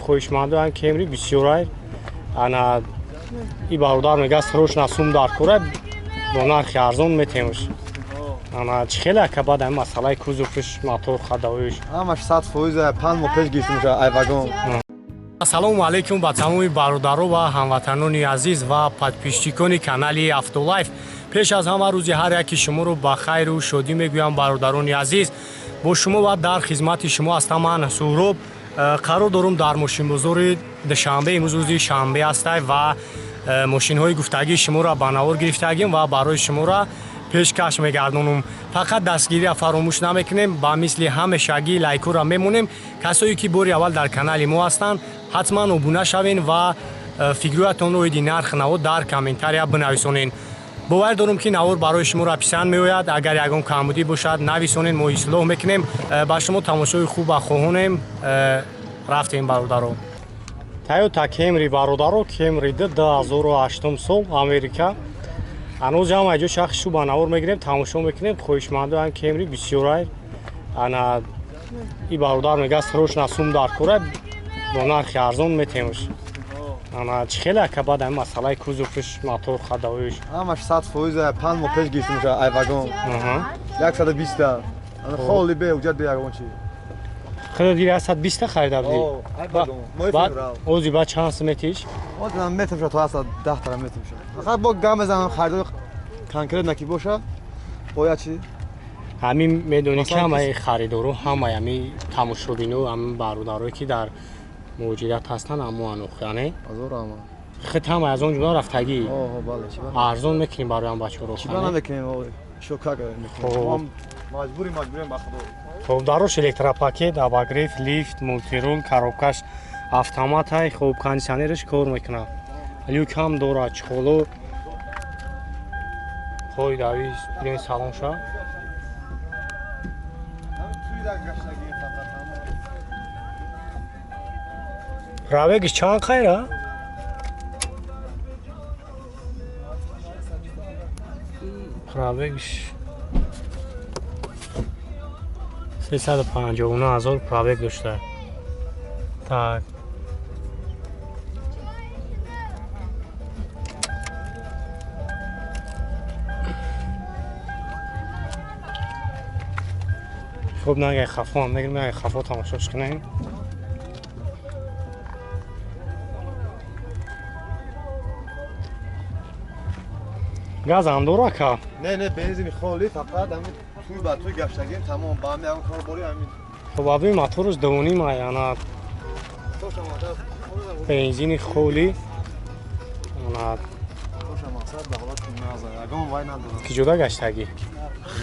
Хоҳишмандо ҳам Кемри бисёрай. Ана и бародар мега срочно сум дар кора, бо нархи арзон метемш. Ана чӣ хеле ака баъд ҳамин масъалаи кузовш, мотор, ходовойш? Ҳамаш 100%, 5 моҳ пеш гирифтем ай вагон. Ассалому алайкум ба тамоми бародаро ва ҳамватанони азиз ва подписчикони канали Автолайф. Пеш аз ҳама рӯзи ҳар яки шуморо ба хайру шодӣ мегӯям, бародарони азиз. Бо шумо ва дар хизмати шумо ҳастам ман, Суҳроб. Қарор дорум дар мошинбозори Душанбе. Имрӯз рӯзи шанбе ҳастай ва мошинҳои гуфтагии шуморо ба навор гирифтагим ва барои шуморо пешкаш мегардонум. Фақат дастгирия фаромӯш намекунем, ба мисли ҳамешагӣ лайкура мемонем. Касое ки бори аввал дар канали мо ҳастанд, ҳатман обуна шавен ва фикрҳоятонро оиди нарх наво дар комментария бинависонед. Бовар дорум, ки навор барои шуморо писанд меояд. Агар ягон камбудӣ бошад, нависонед, мо ислоҳ мекунем. Ба шумо тамошои хуба хоҳонем. Рафтем, бародаро. Тойота Кемри, бародаро, Кемри 2008 сол, Америка. Ҳанӯз ҳам айҷо шахси ба навор мегирем, тамошо мекунем. Хоҳишмандо ҳам Кемри бисёрай. Ана и бародар мега срочно сум дар кора, бо нархи арзон метемш. Ана чӣ хеле ака баъд ҳамин масъалаи кузовш, мотор, ходовойш? Ҳамаш 100%, 5 моҳ пеш гирифтем ай вагон. 120-та. Ана холи, бе ҳуҷҷат, бе ягон чи. Хеле дири 120-та харида будӣ? Ай вагон. Моҳи феврал. Ози баъд чанд сум метиш? Ҳозир метем то 110 тара метем. Фақат бо гам мезанам, харидори конкретно ки боша, бояд чи? Ҳамин медонӣ, ки ҳамаи харидоро, ҳамаи ҳами тамошобино, ҳамин бародарое ки дар муҳоҷират ҳастанд, ҳамоан охи. Ҳазор раҳмат. Хит ҳама аз он ҷумла рафтагӣ. Бале. Арзон мекунем барои ҳам бачаҳоро. Чӣ ба намекунем, шока мекунем. Маҷбурим, маҷбурим, ба худо. Хоб, дарош электропакет, обогрев, лифт, мультируль, коробкаш автоматай, хоб, кондиционераш кор мекунад, люк ҳам дорад, чехоло хой дави. Бирем салонша. Пробегиш чанд хайра? Пробегиш 359 000 пробег дошта. Так, хуб, нагай хафо мегирем, нагай хафо тамошош кунем. Газ ҳам дора, ка? Не, не, бензини холи, фақат ҳамин туй ба туй гаштагим, тамом, ба ҳамин ягон кор бори ҳамин. Хуб, аби моторш дувоним ай, ана бензини холи, ана. Ки ҷуда гаштагӣ?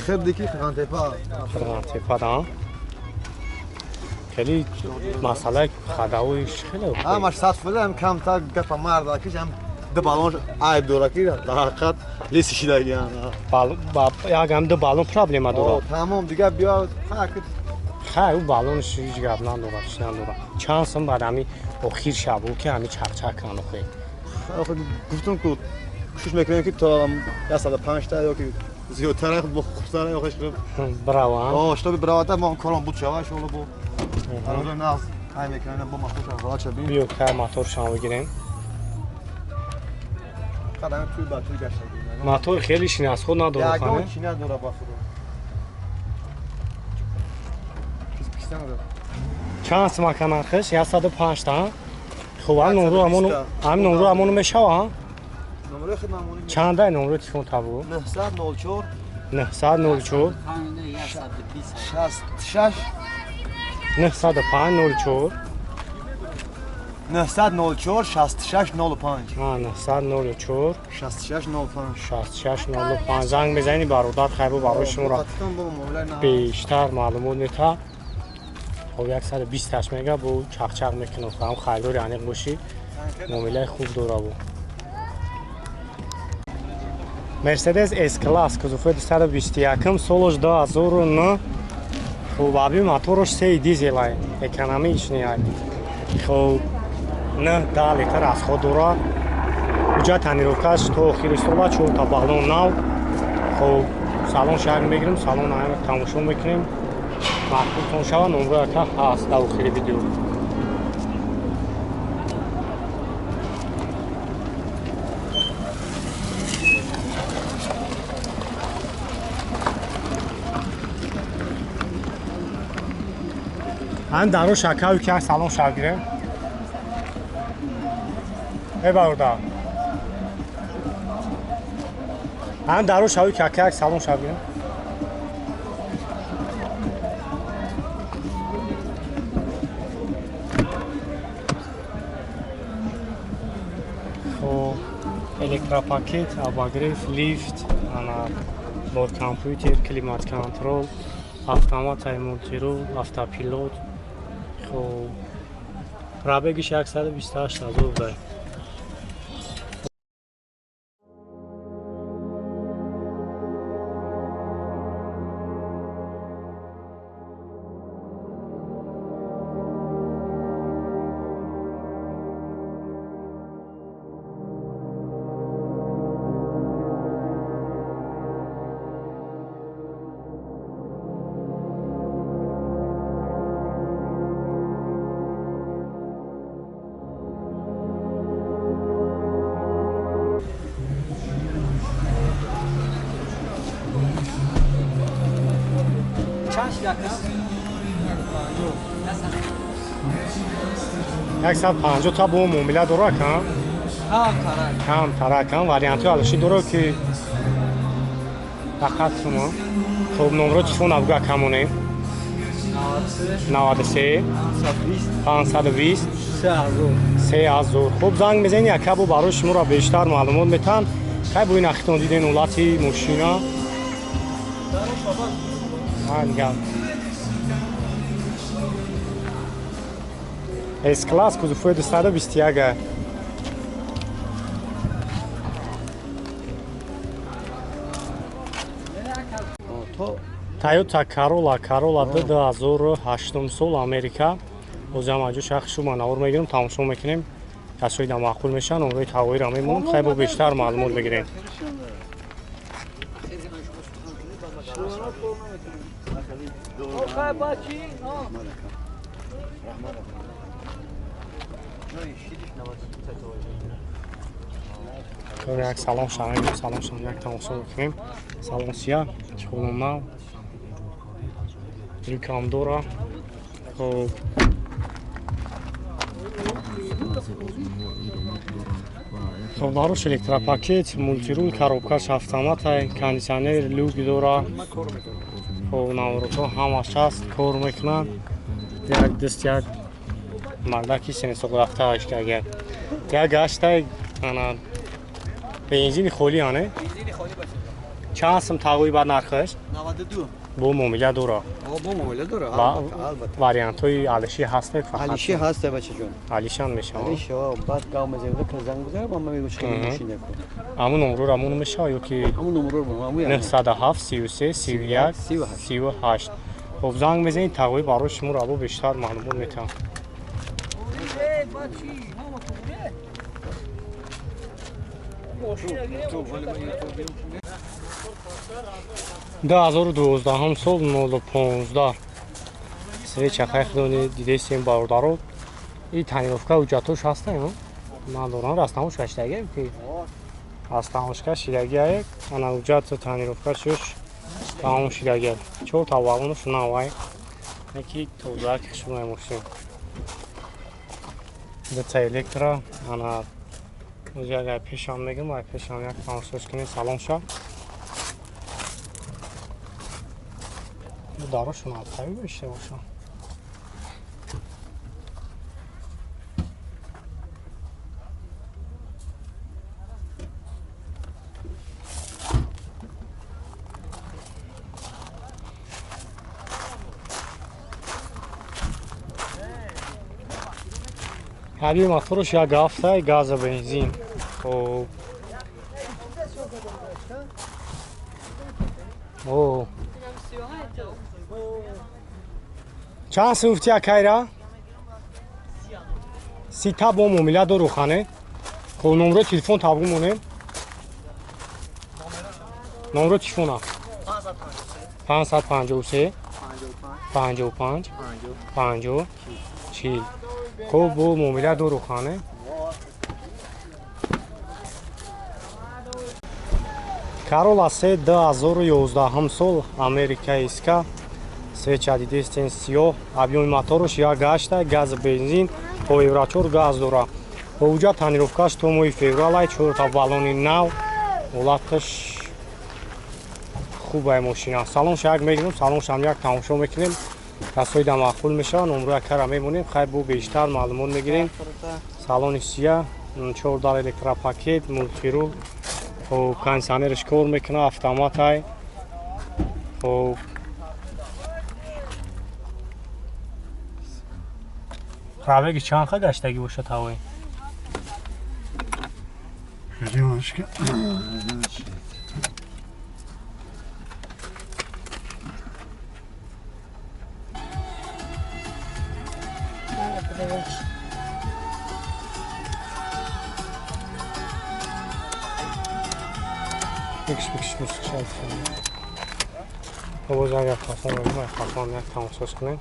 Хебдики Қирғантепа. Қирғантепа да. Хеле масъалаи ходовойш хеле. Ҳамаш 100%, ҳам камтар гапа марда киш, ҳам ду баллон айб дора, ки дар ҳақиқат леси шидагиан. Як ҳам ду баллон проблема дорад. Тамом, дигар биё. Хай, ӯ баллонш ҳеҷ гап надорад, чӣ надорад. Чанд сум баъд ҳами охир шабу ки ҳами чақчақ кунанд охир? Гуфтум ку, кӯшиш мекунем, ки то 105-та ё ки зиёдтара, хубтара ё Бирава. Штоби биравада, мо корон буд шава, иншоалло, бо нағз ай мекунем, бо мотор ҳолат шабим. Биё, кай моторшам бигирем. Туй ба туй гаштагӣ. Мотор хеле шинас худ надорад. Ягон чи надора, ба худо. Чанд сум, ака, нархиш? 105 та. Хуб, ҳамин номро ҳамону, ҳамин номро ҳамону мешава? Чандай номро телефон табу? 904. 904. 66. 905 04. 904 66 05. 904. 66 05. 66 05. Занг мезанӣ, бародар хайбо барои шуморо бештар маълумот мета. Хоб, 128 мега бо чақчақ мекунам. Ҳам харидори аниқ бошӣ, муомилаи хуб дорабу. Мерседес С класс, кузови 221, солош 2009. Хуб, аби моторш сеи дизелай, экономичный ай. Хуб, 9 10 литр расход дорад. Ҳуҷҷат тонировкаш то охири сола, чорта баллон нав. Хуб, салон шаҳр мегирем, салон тамошо мекунем. Маъқултон шава, номрои ака ҳаст дар охири видео. Ан даро шакаю ки салом шав гирем. Эй бародар. Ан даро шавӣ ки як салом шав гирем. Хоб, электропакет, обогрев, лифт, ана бор компютер, климат-контрол, автомат мультирул, автопилот. Хоб, пробегиш 128 000 дай. Яксад панҷоҳ та бо муомила дора кам? Кам тара кам. Вариантҳои алиши дора ки фақат сума. Хоб, номро телефон абга камонем. 93 520 3000. Хоб, занг мезанӣ яка бо барои шуморо бештар маълумот метаҳам. Кай бо ин ахитон диден ҳолати мошина? Ангам. S-класс кузовҳои 221. Toyota Corolla, Corolla 2008 сол, Америка. Ҳозир ҳам аҷо шахс шумо навор мегирем, тамошо мекунем. Касои да маъқул мешаванд, номрои ҳавоиро мемонам, хай бо бештар маълумот мегирем. Як салом шавем, салом шавем, як тамошо мекунем. Салом сия, чӣ люкам дора. Хоб, хоб, дарош электропакет, мультирул, коробкаш автомат, кондиционер, люк дора. Хоб, наворотҳо ҳамаш ҳаст, кор мекунанд. Як даст як мардаки сенсоқ рафта агар. Як гаштай ана бензини холӣ ане? Чанд сум тағои бад нархаш? 92. Бо муомила дора. Бо муомила дора, албатта. Вариантҳои алиши ҳаст фақат. Алиши ҳаст бачаҷон. Алишан мешавад. Алиши, баъд гав мезанем, занг мезанем, ман мегӯям чӣ мошина ку. Ҳамун номрора мон мешавад ё ки ҳамун номрора мон, ҳамун 907 33 31 38. Хоб, занг мезанед, тағои барои шуморо бо бештар маълумот метаҳам. Ду ҳазору дувоздаҳум сол 015 свеча хай худони дидесем бародаро. И тонировка ҳуҷҷатош ҳаста надорам, растамошка шидаги ки растамошка шидаги ана ҳуҷҷат тонировка шуш тамом шидаги. Чор та вагонаш навай яки тоза ки шумай мошин. Дута электро ана як пешам мегирам, ай пешам як тамошош кунем. Салом ша. Дарошон алқави бошта бошам. Ҳаби моторш як ҳафта газа бензин. Хоб. О. Чанд сум гуфти акайра? Сита бо муомила дору хане. Хоб, номрои телефон табгу монем. Номрои телефона 553 55 50 40. Хоб, бо муомила дору хане. Corolla C 2011 сол, Америка иска. Свеча дидестен сиёҳ, объёми мотораш 1.8, газ бензин, то евро 4 газ дора. Уҷа тонировкаш то моҳи феврал, 4 та баллони нав, ҳолаташ хуб ай мошина. Салонш як мегирем, салонш ҳам як тамошо мекунем. Касои да маъқул мешаванд, номро якара мемонем, хай бо бештар маълумот мегирем. Салони сия, 4 дар электропакет, мултирул, хоб кондиционерш кор мекунад, автоматай. Хоб пробеги чанд ха гаштагӣ бошад ҳавои? Боз агар хафон хафон як тамошош кунем.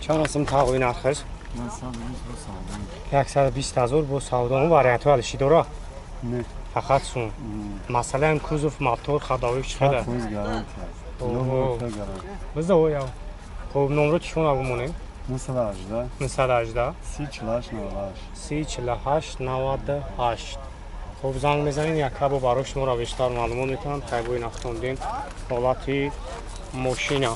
Чанд сум тағои нархаш? 120 ҳазор бо савдо. Вариантҳо алиши дора? Не. Фақат сум. Масалан кузов, мотор, ходовик чӣ қадар? Бизда оя. Хоб номро телефон бимонем. 918 918 30 48 30 48 98. Хоб занг мезанед, яка бо барои шуморо бештар маълумот метавонам. Хайбои нафтондин ҳолати мошина.